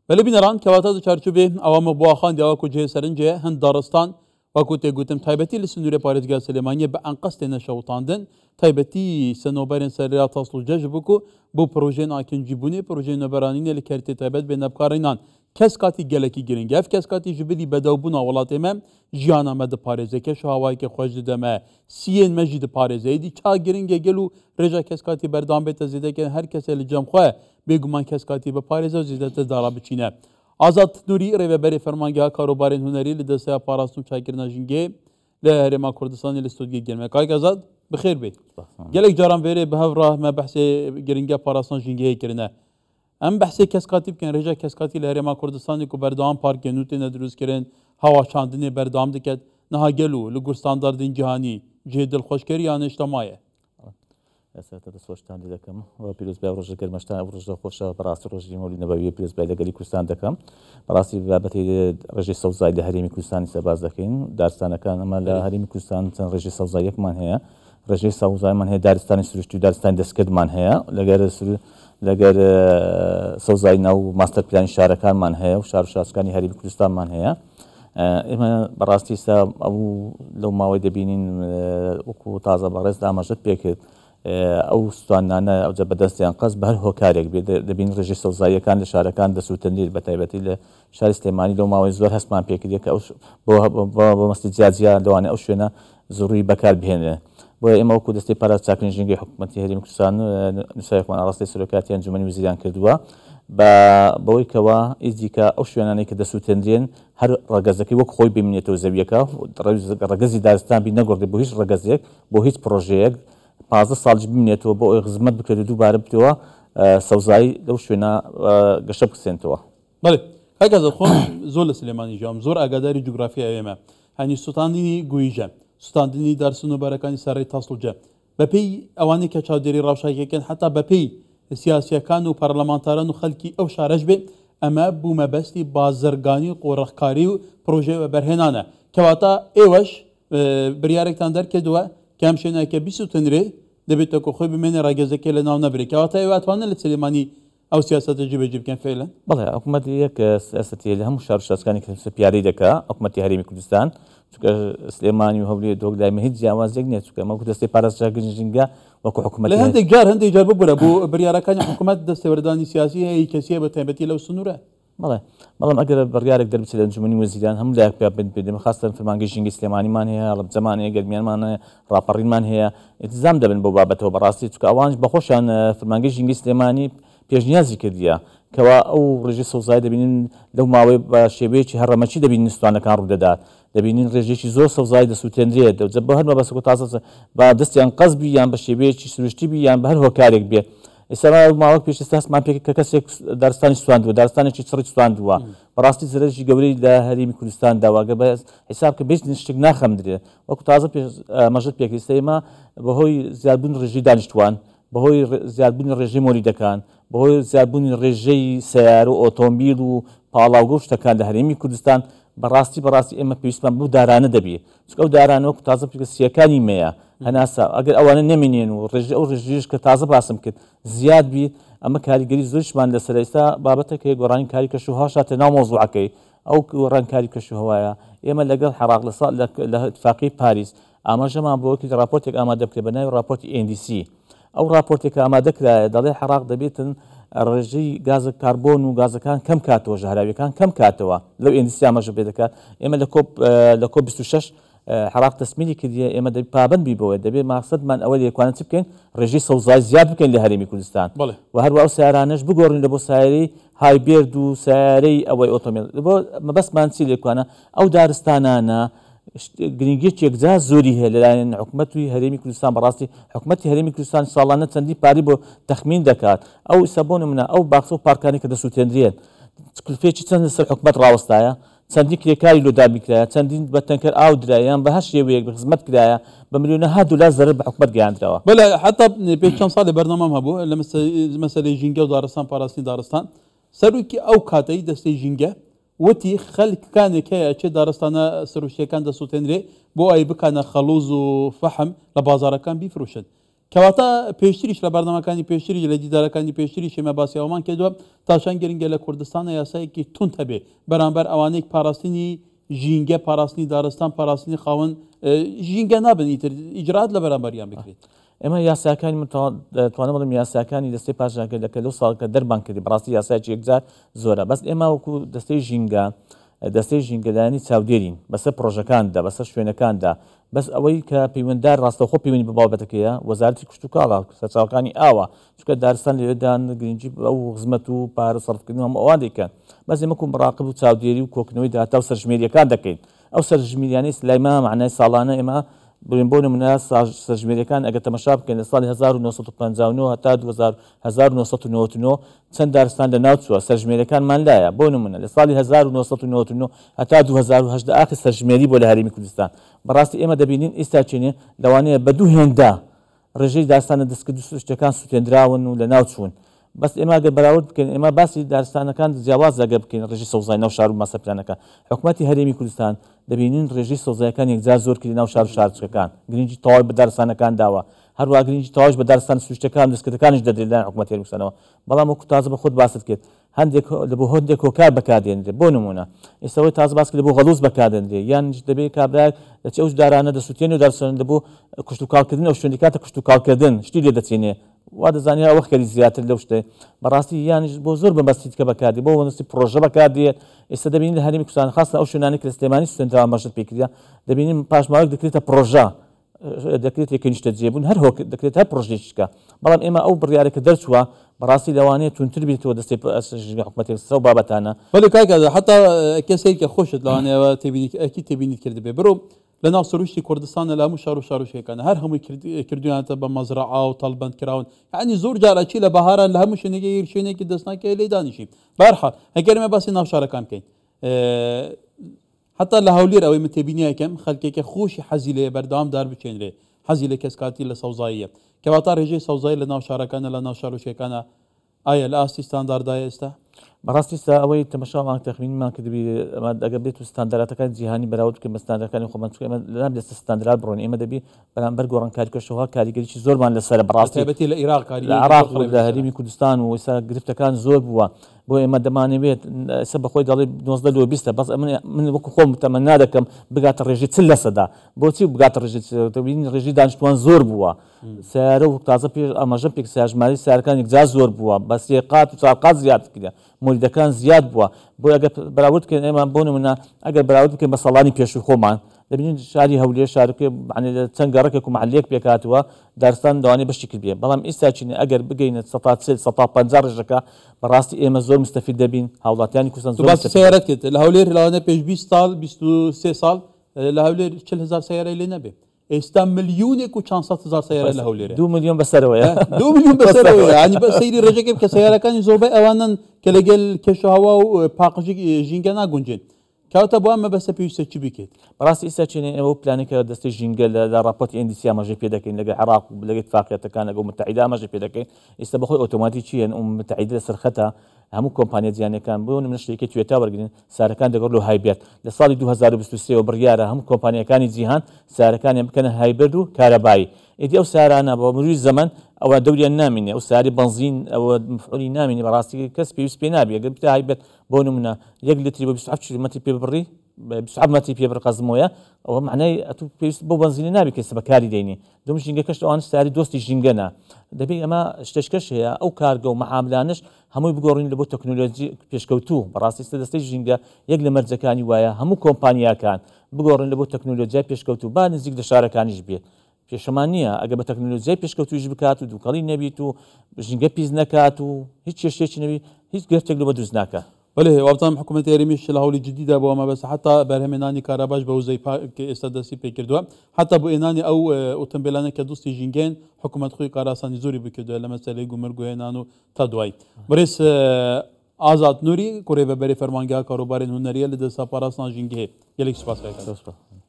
بەلێ بینەران کەواتە دە چارچوبێ ئەوە مە بۆ خواندی ئەوە کو جێ سەرنجێ هەند دارستان وەکو تێ گوتم تایبەتی لە سنوورێ پارێزگا سلێمانیە بە ئەنقەست تێنە شەوتاندن تایبەتی سنۆبەرێن سەرێا تەسڵوجە ji بû ku bo projeyên akincîbûnê projeyên nöberanînê li kertê taybet bêne bikarinان. Keskatî gelekî giring e. Ev keskatî ji bilî bedewbûna welatê me jiyana me diparêze, keş û hewayeke xweş dide me, siyên me jî diparêze. Êdî ça giring e gel û rêja keskatî berdewam bête zêdekirin her kesê li cem xwe bêguman keskatî biparêze û zêdetir dara biçîne. Azad Nûrî rêveberê Fermangeha Karûbarên Hunerî li Desteya Parastin û Çaykirina Jîngehê li Herêma Kurdistanê li Stûdgê Germe. Kak Azad bi xêr bê. Gelek caran vêrê bi hev re me behsê giringiya parastina jîngehê kirine. Em behsê keskatî bikin, rêja keskatî li Herêma Kurdistanê ku berdewam parkên nû têne dirûstkirin, hewa çandinê berdewam diket, niha gelo li gor standardên cîhanî cihê dilxweşkerî yan hêşta maye? سەرەتا دەستخۆشتان لێ دەکەم و پیرۆزبای ئەو ڕۆژە گەرمەشتان ئەو ڕۆژە خۆشە بەڕاستی ڕۆژی مەولی نەبەویە پیرۆزبای لە گەلی کوردستان دەکەم بەڕاستی بابەتی ڕێژەی سەوزایی لە هەرێمی کوردستانی سەر باس دەکەین دارستانەکان ئەمە لە هەرێمی کوردستان چەند ڕێژەی سەوزاییەکمان هەیە ڕێژەی سەوزایمان هەیە دارستانی سروشتی و دارستانی دەستکردمان هەیە لەگەر لەگەر سەوزایی ناو ماستەر پلانی شارەکانمان هەیە و شار و شارۆچکانی هەرێمی کوردستانمان هەیە ئێمە بەڕاستی ئێستا ئەو لەو ماوەی دەبینین وەکو تازە بەڕێز ئاماژەت پێکرد ئەو سوتاندنانە ئەوجا بەدەستیان قەست بە هەر هۆکارێک بێت دەبین ڕێژەی سەوزاییەکان لە شارەکان دەسووتێنرێت بە تایبەتی لە شاری سلێمانی لەو ماوەی زۆر هەستمان پێکردێت کە ئەو بۆ مەستی جیاجیا لەوانەیە ئەو شوێنە زڕووی بەکار بهێنرێن بۆیە ئێمە وەکو دەستەی پاراست چاکردنی ژینگەی حکوومەتی هەرێمی کوردستان نووسراوێکمان ئاڕاستەی سەرۆکایەتی ئەنجومەنی وەزیران کردووە بە بەوەی کەوا ئیدیکە ئەو شوێنانەی کە دەسووتێنرێن هەر ڕەگەزەکەی وەک خۆی بمینێتەوە زەویەکە ڕەگەزی دارستان بی نەگۆڕدرێت بۆ هیچ ڕەگەزێک بۆ هیچ پڕۆژەیەک 15 ساڵیش بمینێتەوە بۆ ئەوەی خزمەت بکرێت و دووبارە بتەوە سەوزایی لەو شوێنە گەشە بکسێنتەوە. بەڵێ کاک ئازاد خۆم زۆر لە سلێمانی ژیاوم زۆر ئاگاداری جوگرافیای ئەوێمە هەنی سوتاندنی گویژە سوتاندنی دار سنوبەرەکانی سەرڕێی تاسڵوجە بەپێی ئەوانەی کە چاودێری ڕەوشاکیەکەن حتا بەپێی سیاسیەکان و پەرلەمانتاران و خەلکی ئەو شارەش بێ ئەمە بو مەبەستی بازرگانی و قۆرخکاری و پرۆژەی وەبەرهێنانە کەواتە ئێوەش بریارێکتان دەرکردوە کە ئەم شوێنە کە بیسوتنرێ دەبێت تاکو خۆی بمێنێ ڕەگەزەکەی لەناو نەبرێ کەواتە ئێوە ئەتوانن لە سلێمانی ئەو سیاسەتە جێبەجێ بکەن فعلا؟ بەڵێ حکومەت یەک سیاسەتی هەیە لە هەموو شار و شارۆچکانی کوردستان پیادەی دەکا حکومەتی هەرێمی کوردستان چونکە سلێمانی و هەولێر دهۆک لای من هیچ جیاوازیەک نییە چونکە ئەمە وەکو دەستەی پاراستنی ژینگە وەکو حکومەتی لە هەندێک جار هەندێک جار ببورە بۆ بریارەکانی حکومەت دەستێوەردانی سیاسی هەیە کەسیە بە تایبەتی لەو سنوورە. بەڵێ بەڵام ئەگەر بڕیارێک دەربچێت لە ئەنجومەنی وەزیران هەموو لایەک پابەند بێت ئێمە خاستەن فەرمانگەی ژینگەی سلێمانیمان هەیە هەڵەبجەمان هەیە گەرمیانمان هەیە ڕاپەڕینمان هەیە ئیلتیزام دەبن بەو بابەتەوە بەڕاستی چونکە ئەوانیش بەخۆشیان فەرمانگەی ژینگەی سلێمانی پێشنیازی کردیە کەوا ئەو ڕێژەی سەوزایی دەبینین لەو ماوەی بە شێوەیەکی هەڕەمەکی دەبینین سوتانەکان ڕوودەدات دەبینین ڕێژەیەکی زۆر سەوزایی دەسوتێنرێت دەوجە بۆ هەر مەبەستێک و تازە بە دەستی ئەنقەست بی یان بە شێوەیەکی سروشتی بی یان بە هەر هۆکارێک بێ ئێستا ماوەک پێش ئێستا هەستمان پێ کە کەسێک دارستانی سوتاندووە دارستانێکی چڕی سوتاندووە بەڕاستی زەرەرێکی گەورەی لە هەرێمی کوردستان داوە ئەگەر بە حیساب کە بێ شتێک ناخەمدرێ وەکو تازە پێش ئاماژەت پێکرد ئێستا ئێمە بەهۆی زیادبوونی ڕێژەی دانیشتووان بەهۆی زیادبوونی ڕێژەی مۆلیدەکان، بەهۆی زیادبوونی ڕێژەی سەیارە و ئۆتۆمبیل و پاڵاوگە و شتەکان لە هەرێمی کوردستان، بەڕاستی بەڕاستی ئێمە پێویستمان بەو دارانە دەبی، چونکە ئەو دارانە وەکو تازە پێکە سییەکانی مەیە، هەناسە، ئەگەر ئەوانە نەمێنێن و ڕێژەی ئەو ڕێژەیەش کە تازە باسم کرد زیاد بی، ئەمە کاریگەری زۆریشمان لەسەرە. ئێستا بابەتێک هەیە گۆڕانی کاری کەشوهەواش هاتە ناو مەوزوعەکەی، ئەو گۆڕانکاری کەشوهەوایە ئێمە لەگەڵ عێراق لە ساڵ لە ئیتفاقیەی پاریس ئاماژەمان بەوە کرد ڕاپۆرتێک ئامادە بکرێت بە ناوی ڕاپۆرتی NDC ئەو ڕاپۆرتێک کە ئامادە کرایە دەڵێ عێراق دەبێتن ڕێژەی گازە کاربۆن و گازەکان کەم کاتەوە ژەهراویەکان کەم کاتەوە لەو NDC ئاماژە پێ دەکات ئێمە لە کۆپ لە کۆپ 26 عێراق تەسمیلی کردیە ئێمە دەبێت پابەند بی بەوەی دەبێت مەقسەدمان ئەوە لێکوانە چ بکەین ڕێژەی سەوزایی زیاد بکەین لە هەرێمی کوردستان و هەروە ئەو سیارانەش بگۆڕین لە بۆ سایەی هایبێرد و سیارەی ئەوەی ئۆتۆمبیل بۆ مەبەستمان چی لێکوانە ئەو دارستانانە گرنگیەکی یەکجار زۆری هەیە لەلایەن حکومەتی هەرێمی کوردستان بەڕاستی حکومەتی هەرێمی کوردستان ساڵانە چەندی پارەی بۆ تەخمین دەکات ئەو ئیستا بۆ نمونە ئەو باخچە و پارکانی کە دەسووتێندرێن کلفێکی چەند لەسەر حکومەت ڕاوەستایە چەندین کرێکاری لۆ دابین کرایە چەندین بە تەنکەر ئاو درایە یان بە هەر شێوەیەک بە خزمەت کرایە بە ملیۆنەها دۆلار زەرەر بە حکومەت گەیاندراوە. بەلێ حەتا پێش چەند ساڵێ بەرنامەم هەبوو لە مەسەلەی ژینگە و دارستان پاراستنی دارستان سەرۆکی ئەو کاتەی دەستەی ژینگە وتی خەلکانێک هەیە ئەچێ دارستانە سروشتیەکان دەسوتێنرێ بۆ ئەوەی بکانە خەڵوز و فەحم لە بازاڕەکان بیفروشن. کەواتە پێشتریش لە بەرنامەکانی پێشتریش لە دیدارەکانی پێشتریش ئێمە باسی ئەوەمان کردووە تا چەند گرنگە لە کوردستانە یاسایەکی توند هەبێ بەرامبەر ئەوانەی پاراستنی ژینگە پاراستنی دارستان پاراستنی خاوەن ژینگە نابن ئیتر ئیجرات لە بەرامبەریان بکرێت. ئێمە یاساکانی من توانم بڵێم یاساکانی دەستەی پاشناکە لە کە لەو ساڵ کە دەرمان کردی بەڕاستی یاسایەکی یەکجار زۆرە بەس ئێمە وەکو دەستەی ژینگە دەستەی ژینگەلایەنی چاودێرین بەسەر پرۆژەکاندا بەسەر شوێنەکاندا بەس ئەوەی کە پەیوەنددار ڕاستەوخۆ پەیوەندی بە بابەتەکەیە وەزارەتی کشتوکاڵە سەرچاوەکانی ئاوە چونکە دارستان لەوێدان گرنگی ئەو خزمەت و پارە سەرفکردن هەموو ئەوان دەیکەن بەس ئێمە وەکو مراقب و چاودێری و کۆکردنەوەی داتا و سەرژمێریەکان دەکەین ئەو سەرژمیریانەی لای ما مەعنای ساڵانە ئێمە بڵێن بۆ نمونە سەرژمێریەکان ئەگەر تەمەشا بکەین لە ساڵی 1959 هەتا 1999 چەند دارستان لە ناو چووە سەرژمێریەکانمان لایە بۆ نمونە لە ساڵی 1999 هەتا 2018 ئاخر سەرژمێری بۆ لە هەرێمی کوردستان بەڕاستی ئێمە دەبینین ئیستا چینێ لەوانەیە بە دوو هێندە ڕێژەی دارستانە دەستکرد و سروشتیەکان سوتێندراون و لەناو چوون. بەس ئێمە گەر بەراورد بکەین ئێمە باسی دارستانەکان جیاوازە گەر بکەین ڕێژەی سەوزای ناو شار و ماستەر پلانەکە حکومەتی هەرێمی کوردستان دەبینین ڕێژەی سەوزایەکان یەکجار زۆر کردی ناو شار و شارۆچکەکان گرنگی تەواوی بە دارستانەکان داوە هەروە گرنگی تەواویش بە دارستانە سروشتیەکان و دەستکردەکانیش دەدرێت لەلایەن حکومەتی هەرێمی کوردستانەوە بەڵام وەکو تازە بە خۆت باست کرد هەندێک لە بۆ هەندێک هۆکار بەکاردێنرێ بۆ نمونە ئێستا ئەوەی تازە باس کرد لە بۆ غەڵوز بەکاردێنرێ یان دەبێ کابرایەک دەچێ ئەو دارانە دەسووتێنێ و دارستان لە بۆ کشتوکاڵکردن ئەو شوێنی کاتە کشتوکاڵکردن شتی لێ دەچێنێ وا دەزانێ ئەوە خەری زیاتر لەو شتێ بەڕاستی یانیش بۆ زۆر بەمەستی دیکە بەکاردێ بۆ وەنستی پرۆژە بەکاردێت ئێستا دەبینین لە هەرێمی کوردستان خاصە ئەو شوێنانەی کە لە سلێمانی سوتێنراوە مەژد پێکرا دەبینین پاش ماوەیەک دەکرێتە پرۆژە دەکرێت یەکەی نیشتەجێبوون هەر هۆک دەکرێت هەر پرۆژەیەکی بکە بەڵام ئێمە ئەو بڕیارە کە دەرچووە بەڕاستی لەوانەیە توندتر بێتەوە دەستەی ژینگە حکومەتی لەسەر ئەو بابەتانە. بەڵێ کاک ئازاد حەتا کەسێک کە خۆشت لەوانەیە تێبینی ئەکی تێبینیت کردبێ بڕۆ لە ناو سروشتی کوردستانە لە هەموو شار و شارۆچکەکانە هەر هەمووی کردویانەتە بە مەزرەعە و تەڵبەند کراون یعنی زۆر جار ئەچی لە بەهاران لە هەموو شوێنێک یەک شوێنێکی دەست ناکەوێ لێی دانیشی بەهەرحاڵ ئەگەر ئێمە باسی ناو شارەکان بکەین حەتا لە هەولێر ئەوەی من تێبینی ئەکەم خەلکێکە خۆشی حەزی لێیە بەردەوام دار بچێنرێ حەزی لە کەسکاتی لە سەوزاییە کەواتە ڕێژەی سەوزایی لە ناو شارەکانە لە ناو شارۆچکەکانە ئایا لە ئاستی ستانداردایە ئێستا؟ بەڕاستی ئێستا ئەوەی تەمەشامان تەخمینمان کردبی ئەمە ئەگەر بێت و ستانداراتەکانی جیهانی بەراورد بکەین بە ستاندارەکانی خۆمان چونکە ئێمە نابێت لەسەر ستاندارات بڕۆین ئێمە دەبی بەرامبەر گۆڕانکاری کەشوهەوا کاریگەریی زۆرمان لەسەرە بەڕاستی بەتایبەتی لە ئیراق لە کاریگەریی زۆر عێراق و خراپی لە لەسەرە. هەرێمی کوردستان و ئێستا گرفتەکان زۆر بووە بۆ ئێمە دەمانەوێت ئێستا بەخۆی دەڵێ 19 لۆ بیستە بەس ئەمن من وەکو خۆم تەمەنا دەکەم بگاتە ڕێژەی 40 لەسەدا بۆچی بگاتە ڕێژەی دەبینین ڕێژەی دانیشتوان زۆر بووە سیارە و تازە پێش ئاماژەم پێک ژمارەی سیارەکان یەکجار زۆر بووە بە سێ قات و چوار قات زیاد کردە مۆلیدەکان زیاد بووە بۆ ئەگەر بەراورد بکەین ئێمە بۆ نمونە ئەگەر بەراورد بکەین بە ساڵانی پێشووی خۆمان دەبینین شاری هەولێر شارەکە معنی لە چەند گەڕەکێک و محلەیەک پێکهاتووە دارستان لەوانەیە بەشی کردبێ بەڵام ئیستا چینە ئەگەر بگەینە 40 50 ڕێژەکە بەڕاستی ئێمە زۆر مستەفید دەبین هاوڵاتیانی کوردستان تۆ زۆر باسی مستەفید دەبن. سەیارەت کرد لە هەولێر لەوانەیە پێش 20 ساڵ 23 ساڵ لە هەولێر 40 هەزار سەیارەی لێ نەبێ ئێستا ملیۆنێک و چەند سەد هەزار سەیارە لە هەولێرە. دوو ملیۆن بەسەرەوەیە. دوو ملیۆن بەسەرەوەیە یانی بە سەیری ڕێژەکەی بکە سەیارەکانی زۆربەی ئەوانەن کە لەگەل کەشوهەوا و پاقژی ژینگە ناگونجێن. کەواتە بۆ ئەم مەبەستە پێویستە چی بکەیت؟ بەڕاستی ئیستا چێنێ ئێمە ئەو پلانەی کە دەستەی ژینگە لە ڕاپۆرتی NDC ئاماژەی پێ دەکەین لەگەڵ عێراق و لەگەڵ ئیتفاقیەتەکان لەگەڵ متحیدە ئاماژەی پێ دەکەین ئیستا بەخۆی ئۆتۆماتیکی هەن ئومم متحیدە لەسەر خەتە هەموو کۆمپانیا جیهانیەکان بۆ نمونە شەریکەی تویۆتا وەرگرن سارەکان دەگۆڕن لۆ hybrid لە ساڵی 2023 وە بڕیارە هەموو کۆمپانیاکانی جیهان سارەکانیان بکەنە hybrid و کارەبایی ئیدی ئەو سارانە بە مروری زەمەن ئەوە دەوریان نامینێ ئەو ساری بەنزین ئەوە مفعولی نامینێ بەڕاستی کەس پێویست پێ نابێ گەر بتە hybrid بۆ نمونە یەک لتری بۆ 27 کیلۆمەتری پێ ببڕی 27 مەتری پێ بڕ قەزمۆیە ئەوە معنای ئەتوو پێویست بۆ بەنزینە نابی کەس بەکاری دێنی دوم ژینگەکەش ئەوان ساری دۆستی ژینگەنە دەبێ ئەمە شتێکەش هەیە ئەو کارگە و مەعاملانش هەمووی بگۆڕین لە بۆ تەکنۆلۆژی پێشکەوتوو بەڕاستی سە دەستەی ژینگە یەک لە مەرجەکانی وایە هەموو کۆمپانیاکان بگۆڕن لە بۆ تەکنۆلۆژیای پێشکەوتوو با نزیک لە شارەکانیش بێت کێشەمان نییە ئەگەر بە تەکنەلۆجیای پێشکەوتوویش بکات و دووکەڵی نەبیت و ژینگە پیس نەکات و هیچ کێشەیەکی نەبی هیچ گرفتێک لۆ بە دروست ناکات. بەلێ وابزانم حکومەتی هەرێمیش لە هەوڵی جدیدا بۆ مەبەست حەتا بەرهەمێنانی کارەباش بە وزەی پاک کە ئێستا دەستی پێکردوە حەتا بۆ ێنانی ئەو ئوتومبێلانە کە دوستی ژینگەن حکومەت خۆی کارئاسانی زۆری بکردوە لە مەسەلەی گومرگ و هێنان و تا دوایی بەرێز ئازاد نوری کوڕێڤەبەری فەرمانگەها کاروبارێن هونەریە لە دەستا پاراستنا ژینگەهێ گەلێک سوپاس کاک ئازاد.